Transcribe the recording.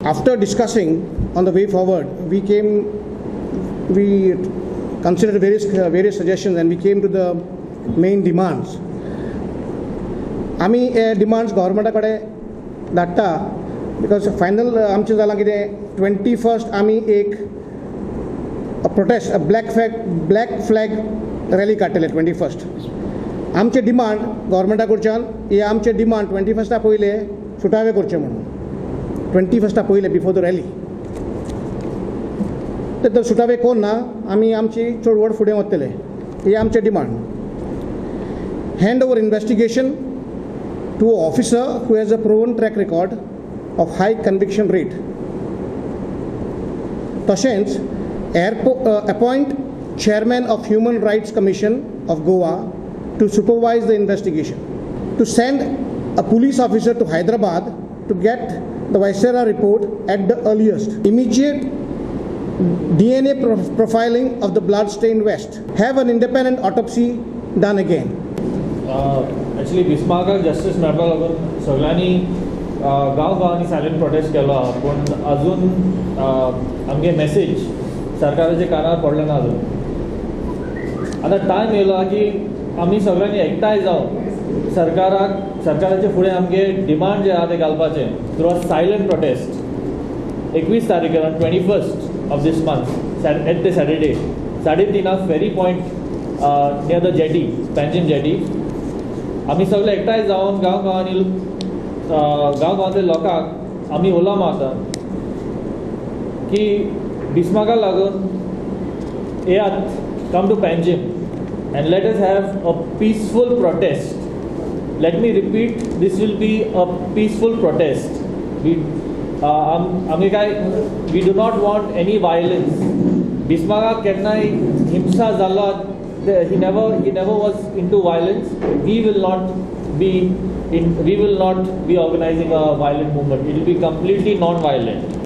After discussing on the way forward, we considered various suggestions and we came to the main demands. आमी हे demands गव्हर्मेंटा कडेन धाडटा because final आमचें जालां कितें, 21 आमी एक protest, black flag rally काडटले 21. आमचे डिमांड गव्हर्मेंटा कडच्यान हे आमचे डिमांड 21 पयले सुटावे करचे म्हणून, 21 पयले बिफोर the rally. ते जर सुटावे कोण ना आमी आमची चळवळ फुडें वतले. हे आमचे demand. Hand over investigation to officer who has a proven track record of high conviction rate. तशेंच appoint chairman of Human Rights Commission of Goa to supervise the investigation. To send a police officer to Hyderabad to get the Viscera report at the earliest. Immediate DNA profiling of the blood-stained vest. Have an independent autopsy done again. Actually बिस्मार्काक justice मेळपाक लागून सगळ्यांनी गांव गांवांनी silent protest केलो आहा, पूण अजून आमगे मॅसेज सरकाराच्या कानार पडलो ना अजून. आतां टायम येयलो आहा की आमी सगळ्यांनी एकठांय जावन सरकाराचे फुडें आमगे डिमांड जे आहा ते घालपाचे थ्रू अ सायलंट प्रोटेस्ट. 21 तारखेर, 21 of this month, at the Saturday, 3:30 ferry point near the jetty, Panjim jetty, आमी सगळे एकठांय जावन गांव गांवांनी गांव गांवांतल्या लोकांक आमी उलो मारता की बिस्मार्का लागून येयात, come to Panjim and let us have a peaceful protest. Let me repeat, this will be a peaceful protest. आमी काय, we do not want any violence. बिस्मार्काक केन्नाय हिंसा जाल्लो, he never was into violence. We will not be organizing a violent movement. It will be completely non-violent.